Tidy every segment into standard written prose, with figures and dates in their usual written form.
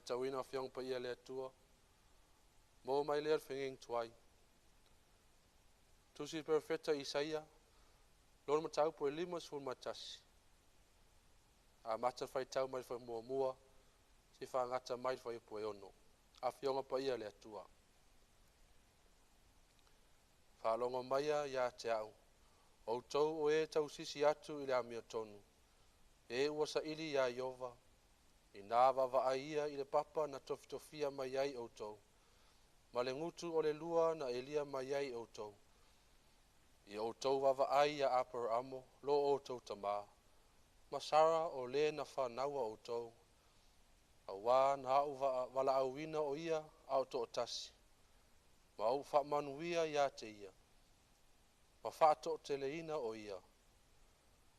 Faitauina Afioga Paia a le Atua, maua mai lea le fegegi tuai. Tusi le Perofeta Isaia, lona mataupu e 51, amata le faitau mai le fuainumea 1 seia fagata mai le fuaiupu e 6. Afioga Paia a le Atua. Faalogo maia ia te au, o outou o e tausisi atu i le amiotonu, e ua saili ia Ieova, ina vaavaai ia i le papa na tofitofia mai ai outou, ma le gutu o le lua na elia mai ai outou. Ia outou vaavaai ia Aperamo lo outou tama, ma Sara o le na fanaua outou, auā na ou valaauina o ia a o toatasi, ma ou faamanuia ia te ia, ma faatoateleina o ia,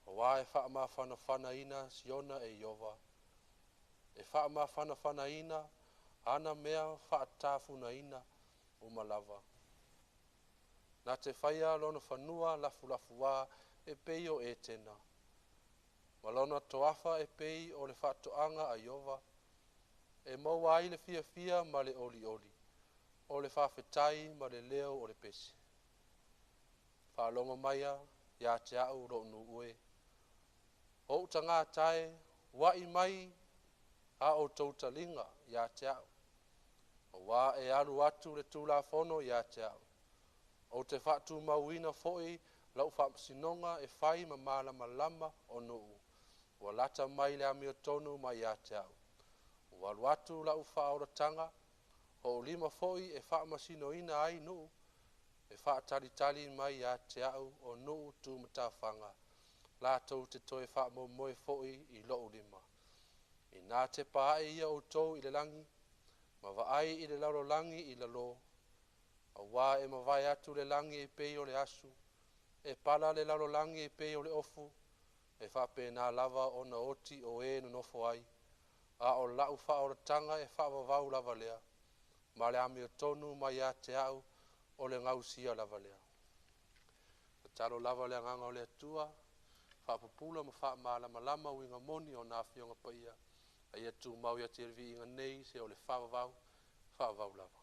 auā e faamafanafanaina Siona e Ieova, e faamafanafanaina ana mea faatafunaina uma lava. Na te faia lona fanua lafulafuā e pei o Etena, ma lona toafa e pei o le faatoaga a Ieova, e maua ai le fiafia ma le olioli, o le faafetai ma le leo o le pese. Faalogo maia ia te au lou nuu e, o ou tagata e, ua'i mai a outou taliga ia te au, auā e alu atu le tulafono ia te au, ou te faatumauina foi lau faamasinoga e fai ma malamalama o nuu, ua lata mai le amiotonu mai ia te au, ua alu atu lau faaolataga, o ou lima foi e faamasinoina ai nuu, e faatalitali mai ia te au o nuu tu matafaga, latou te toe faamoemoe foi i lou lima. Ina tepa ae ia outou i le lagi, ma vaai i le lalolagi i lalo, auā e mavae atu le lagi e pei o le asu, e pala le lalolagi e pei o le ofu, e faapena lava ona oti o e nonofo ai, a o lau faaolataga e faavavau lava lea, ma le amiotonu mai ia te au o le gausia lava lea. Tatalo lava le agaga o le Atua, faapupula ma faamalamalama uiga moni o na Afioga Paia, a ia tumau ia te ia le viiga nei seia o le faavavau, faavavau lava.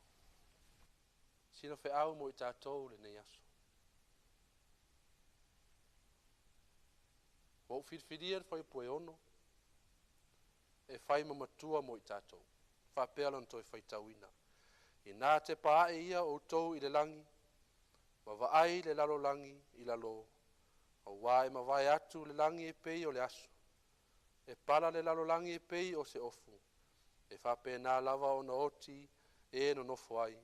Sina feau mo i tatou lenei aso. Ua ou filifilia le fuaiupu e 6 e fai ma matua mo i tatou. Faapea lona toe faitauina. Ina tepa ae ia outou i le lagi, ma vaai le lalolagi i lalo, auā e mavae atu le lagi e pei o le asu, e pala le lalolagi e pei o se ofu, e faapena lava ona oti e nonofo ai,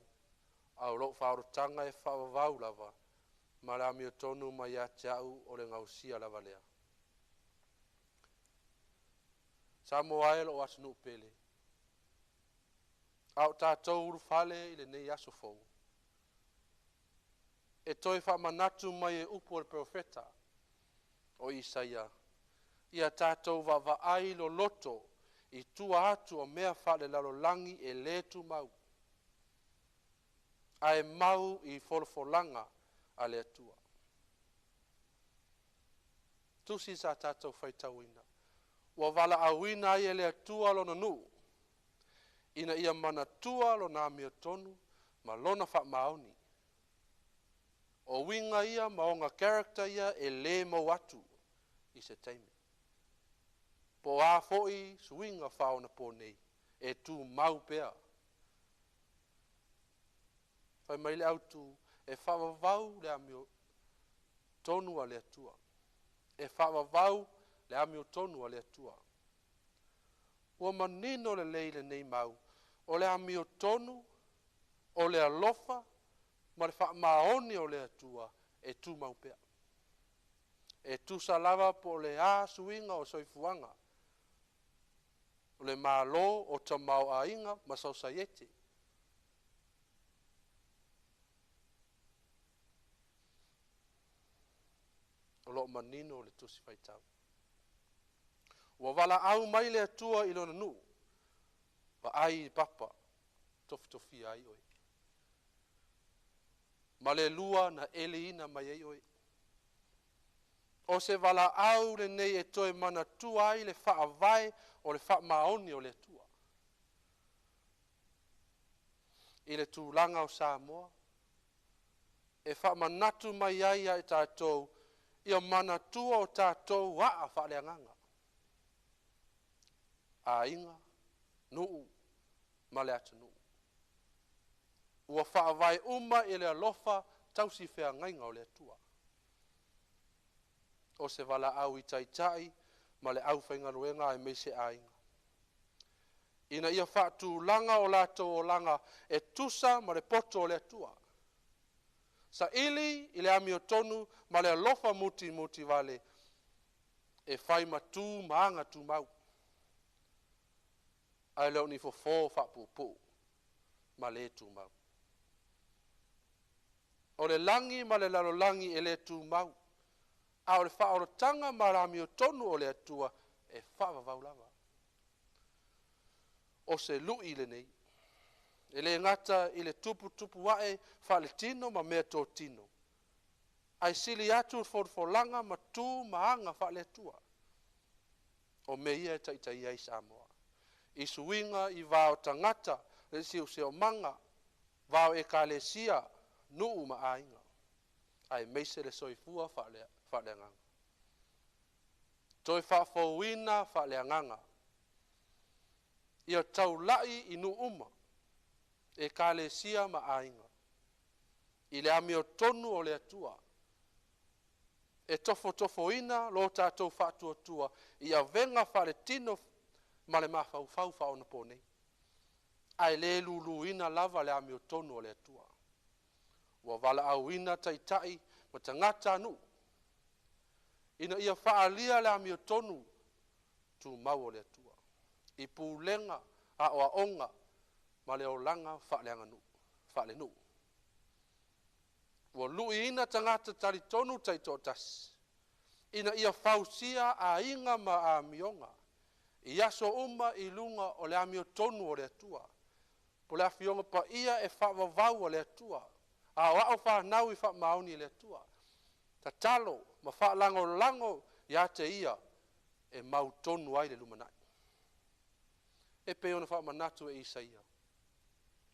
a o lou faaolataga e faavavau lava, ma le amiotonu mai ia te au o le gausia lava lea. Samoa e lou atunuu pele, a o tatou ulufale i lenei aso fou, e toe faamanatu mai e upu o le perofeta o Isaia, ia tatou vaavaai loloto i tua atu o mea faalelalolagi e le tumau, ae mau i folafolaga a le Atua. Tusi sa tatou faitauina, ua valaauina ai e le Atua lona nuu ina ia manatua lona amiotonu ma lona faamaoni. O uiga ia ma ona character ia e le maua atu i se taimi. Po o a foi suiga faaonaponei, e tumau pea. Fai mai le autu, e faavavau le amiotonu a le Atua. E faavavau le amiotonu a le Atua. Ua manino lelei lenei mau, o le amiotonu, o le alofa ma le faamaoni o le Atua e tumau pea. E tusa lava po o le a suiga o soifuaga, o le malo, o tamaoaiga ma sosaiete. O lo o manino le tusi faitau. Ua valaau mai le Atua i lona nuu, vaai i papa tofitofia ai oe, ma le lua na eliina mai ai oe. O se valaau lenei e toe manatua ai le faavae o le faamaoni o le Atua. I le tulaga o Samoa e faamanatu mai ai ia i tatou ia manatua o tatou aa faaleagaga, aiga, nuu ma le atunuu. Ua faavae uma i le alofa tausi feagaiga o le Atua. O se valaau i taitai ma le aufaigaluega aemaise aiga, ina ia faatulaga o latou olaga e tusa ma le poto o le Atua, saili i le amiotonu ma le alofa mutimutivale e fai ma tu ma aga tumau, ae le o ni fofo faapuupuu ma le tumau. O le lagi ma le lalolagi e le tumau, a o le faaolataga ma le amiotonu o le Atua e faavavau lava. O se lui lenei, e le gata i le tuputupu ae faaletino ma meatotino, ae sili atu le folafolaga ma tu ma aga faale-Atua. O mea ia e taitaia ai Samoa i suiga i va o tagata, le siosiomaga, va o ekalesia, nuu ma aiga, aemaise le soifua faaleagaga. Toe faafouina faaleagaga ia taulai i nuu uma, ekalesia ma aiga i le amiotonu o le Atua e tofotofoina lo tatou faatuatua i avega faaletino ma le mafaufau faaonaponei, ae le luluina lava le amiotonu a le Atua. Ua valaauina taitai ma tagatanuu ina ia faaalia le amiotonu tumau a le Atua i pulega, aoaoga ma le olaga faaleaganuu, faalenuu. Ua luiina tagata talitonu taitoatasi ina ia fausia aiga ma amioga i aso uma i luga o le amiotonu o le Atua, po o le Afioga Paia e faavavau a le Atua, aoao fanau i faamaoni i le Atua, tatalo ma faalagolago ia te Ia e mautonu ai le lumanai. E pei ona faamanatu e Isaia,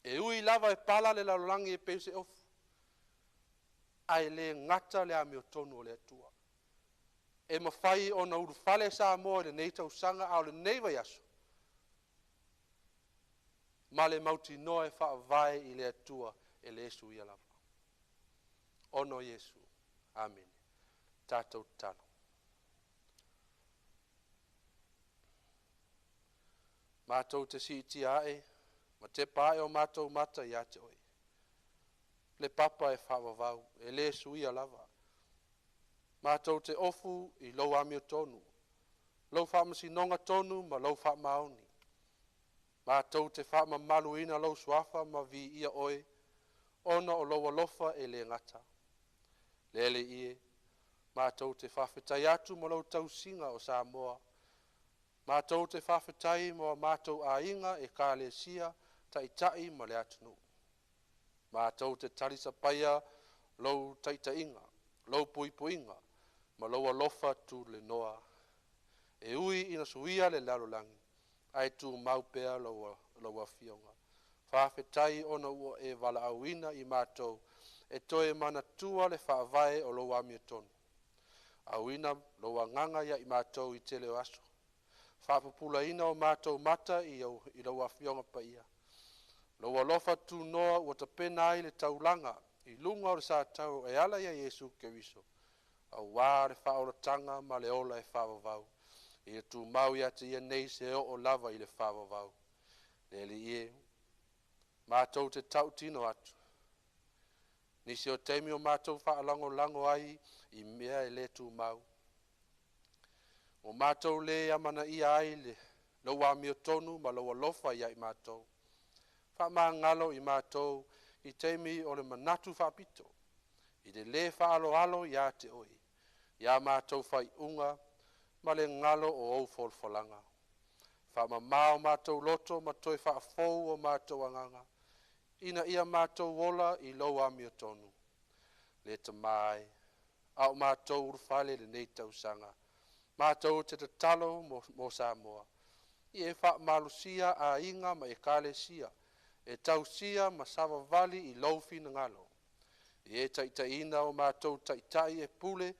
e ui lava e pala le lalolagi e pei o se ofi, ae le gata le amiotonu o le Atua. E mafai ona ulufale Samoa i lenei tausaga, a o lenei vaiaso ma le mautinoa e faavae i le Atua e le suia lava. Ona o Iesu. Amene. Tatou tatalo. Matou te siitia ae ma tepa ae o matou mata ia te Oe, le papa e faavavau, e le suia lava. Matou te ofu i lou amiotonu, lou faamasinoga tonu ma lou faamaoni. Matou te faamamaluina lou suafa ma viia Oe, ona o lou alofa e le gata. Le Alii e, matou te faafetai atu mo lau tausiga o Samoa. Matou te faafetai mo a matou aiga, ekalesia, taitai ma le atunuu. Matou te talisapaia lou taitaiga, lou puipuiga ma lou alofa tulenoa. E ui ina suia le lalolagi, ae tumau pea lau afioga. Faafetai ona ua e valaauina i matou e toe manatua le faavae o lou amiotonu. Auina lou agaga ia i matou i tele o aso. Faapupulaina o matou mata i lau Afioga Paia. Lou alofa tunoa ua tapena ai le taulaga i luga o le satauro e ala ia Iesu Keriso, aua le faaolataga ma le ola e faavavau. Ia tumau ia te ia nei se oo lava i le faavavau. Le Alii e, matou te tautino atu, nisi o taimi o matou faalagolago ai i mea e le tumau, ua matou le amanaia ai le lou amiotonu ma lou alofa ia i matou. Faamagalo i matou i taimi o le manatu faapito, i le le faaaloalo ia te oe, ia matou faaiuga ma le galo o ou folafolaga. Faamama o matou loto ma toe faafou o matou agaga, ina ia matou ola i lou amiotonu. Le Tama e, a o matou ulufale i lenei tausaga, matou te tatalo mo Samoa, ia e faamalosia aiga ma ekalesia. e tausia ma savavali i lou finagalo. Ia e taitaiina o matou taitai e pule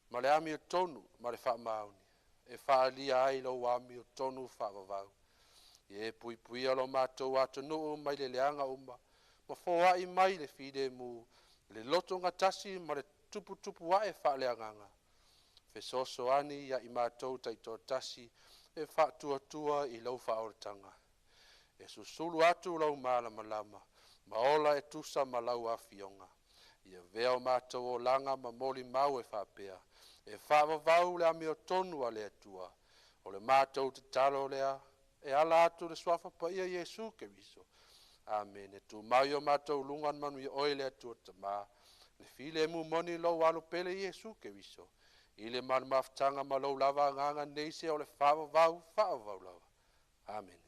ma le amiotonu ma le faamaoni e faaalia ai lou amiotonu faavavau. Ia e puipuia lo matou atunuu mai le leaga uma ma foai mai le filemu, le lotogatasi ma le tuputupuae faaleagaga. Fesoasoani ia i matou taitoatasi e faatuatua i lau faaolataga, e susulu atu lau malamalama ma ola e tusa ma lau afioga. Ia avea o matou olaga ma molimau e faapea, e faavavau le amiotonu a le Atua. O le matou tatalo lea e ala atu i le suafa paia o Iesu Keriso. Amene. Tumau i o matou luga le manuia oe le Atua Tama, le filemu moni lou Alo pele Iesu Keriso, i le malu mafutaga ma lou lava Agaga nei seia o le faavavau, faavavau lava. Amene.